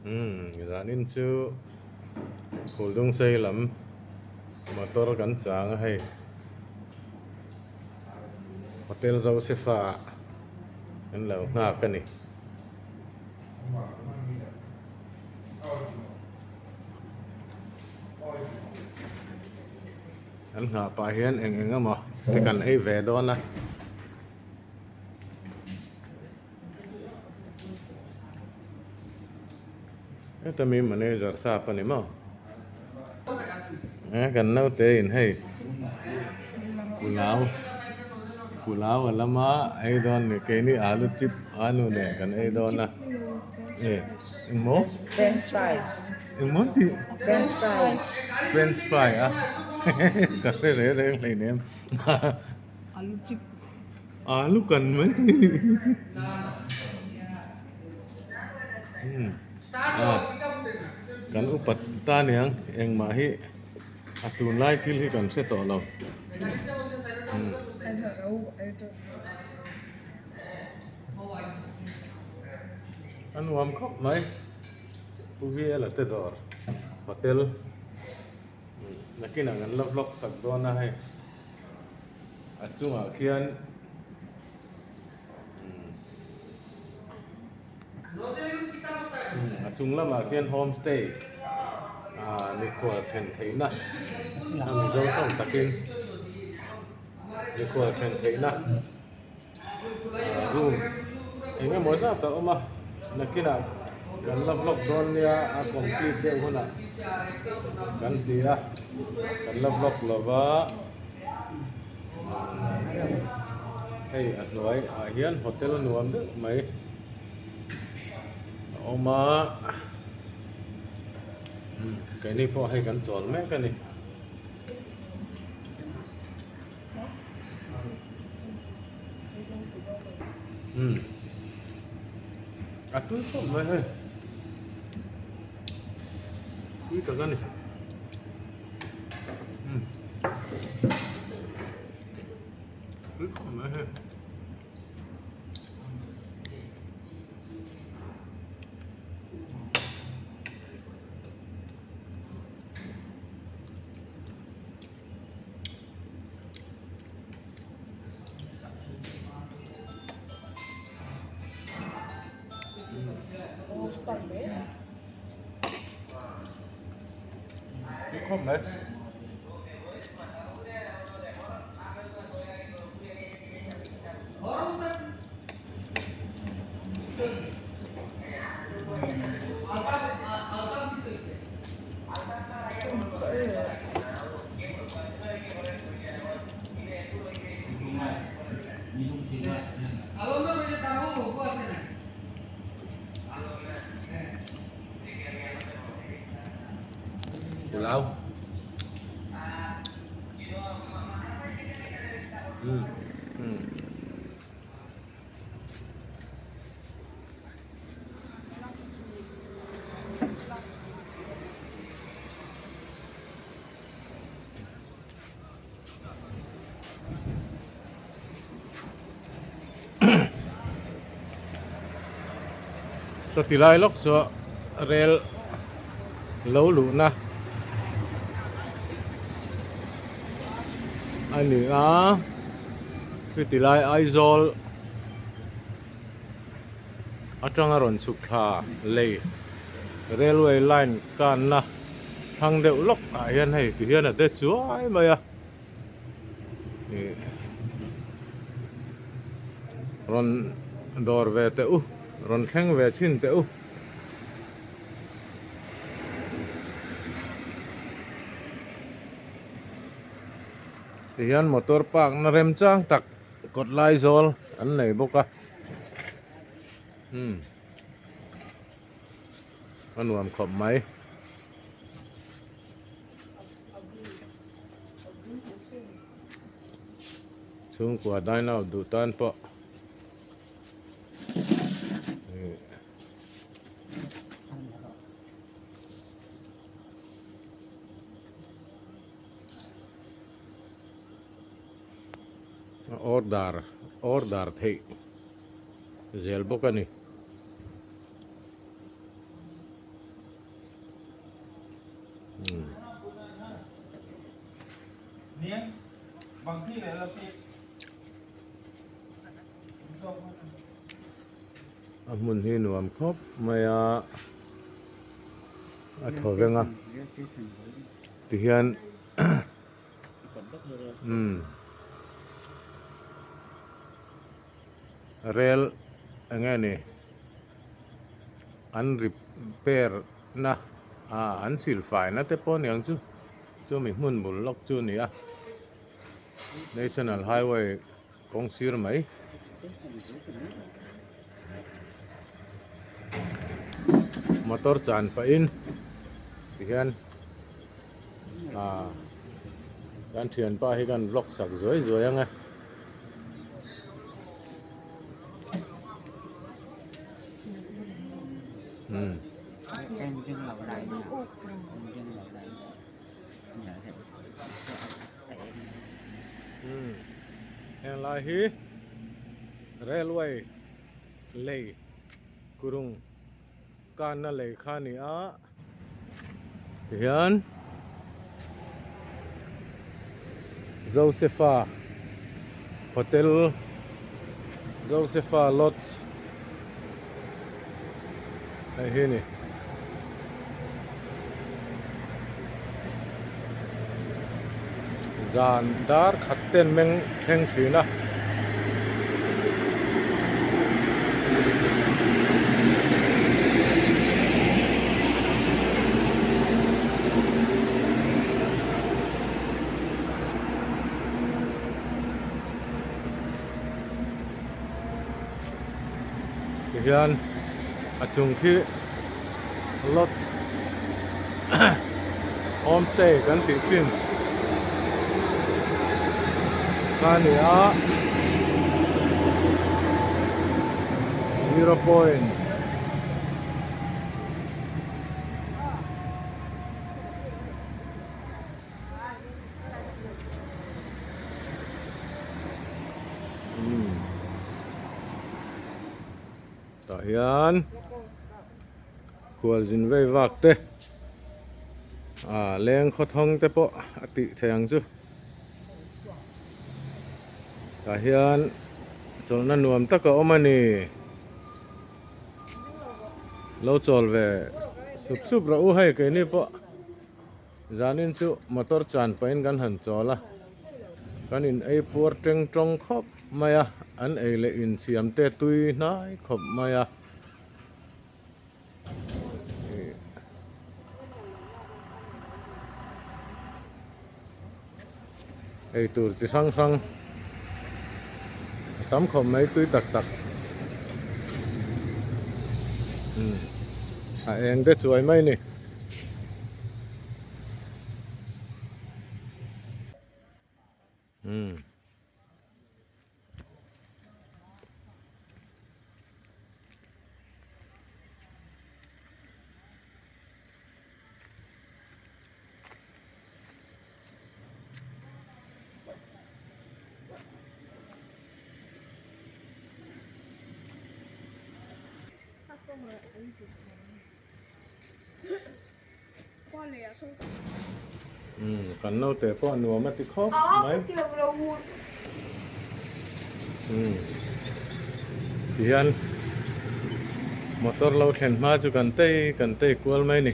Umm zanin chu Phuldung sei lam motor kan chang a hei Hotel Josepha ah kan lo nghak a ni. Kan nghah pah hian eng eng emaw te kan ei ve dawn a. Heta mi manager sap a ni maw? Eh kan naute in hei pulau pulau a lama ei dawn ni keini alu chip alu nen kan ei dawn a eh engmaw French fries engmaw an tih French fries French fry a ka hre reng reng hleinem alu chip Alu kan mai kan upat ta aniang engmah hi a tunlai thil hi kan hre tawh lo a nuam khawp mai Pu Viela te dawr hotel nakinah kan la vlog sak dawn a hei. A chungah khian a chung lamah khian homestay ah mikhual thlen theihna a mizo tawng takin mikhual thlen theihna room eng emaw zat a awm a nakinah kan la vlog dawn nia a complete deuh hunah kan ti a kan la vlog lo va hei a hnuai ah hian hotel nuam deuh mai a awm a keini pawh hei kan chawl mek a ni. Umm a tui khawp mai hei tui tak a ni umm tui khawp mai hei. Tui khawp mai. Pulao. Um um. Saw ti lai lawk chu rel lo luhna a ni a chuti lai Aizawl atanga rawn chhuk thla lei railway line kanna thlang deuh lawk ah hian hei ti hian a de chuai mai a ih rawn dawr ve teh u rawn thleng ve chhin teh u. Ti hian motor park na remchang tak kawt lai zawl an nei bawk a umm a nuam khawp mai. Chhungkua dine out duh tan pawh ih. Order order theih zel bawk a ni. A hmun hi nuam khawp mai a a thaw veng a tihian umm rel eng nge ni an repair na ah an silfai na te pawh aniang chu chumi hmun bul lawk chu a ni a national highway kawng sir mai. Motor chan pahin tihian ah kan thianpa hi kan vlog sak zuai zuai ang e. Umm. Heng lai hi railway lei kurung kanna lei kha a ni a tihian Josepha hotel Josepha lodge hei hi a ni. Zan dar khat ten meng thleng thin a. Tihian a chung khi lot homestay kan tih thin kha a ni a zero point Tah hian khualzin vei vak te ah leng khawthawng te pawh a tih theih ang chu tah hian chawlhna nuam tak a awm a ni lo chawl ve sup sup rawh u hei keini pawh. Zanin chu motor chan pahin kan han chawl a, kan in ei puar teng tawng khawp mai a, an ei leh insiam te tui hnai khawp mai a. Ei tur chi hrang hrang a tam khawp mai tui tak tak umm a eng te chuai mai a ni. Umm. Kan naute pawh a nuam a ti khawp mai. Tihian motor lo thlen hma chu kan tei kan tei kual mai a ni.